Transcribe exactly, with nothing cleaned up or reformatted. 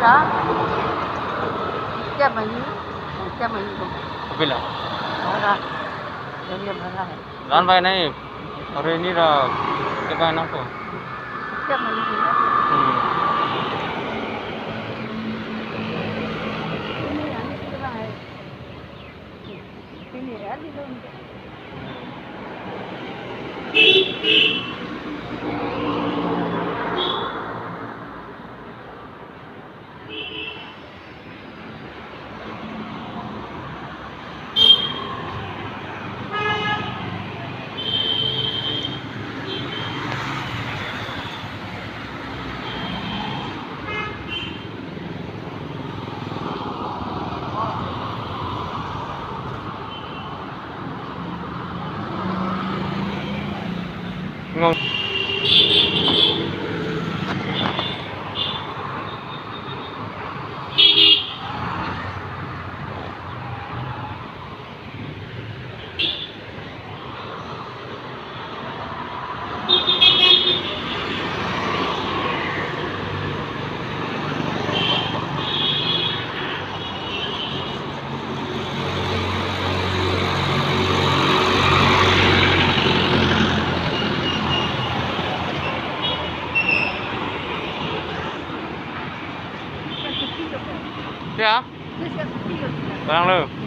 Siap mani, siap mani ko. Kopilo? Bhara. Dari bhara hai. Jan bai nai, hari ini ra ke bai nang ko. Siap mani ko. Hmm. Ini yang siap hai. Ini ya di dalam. Ngong. Ya. Barang lo.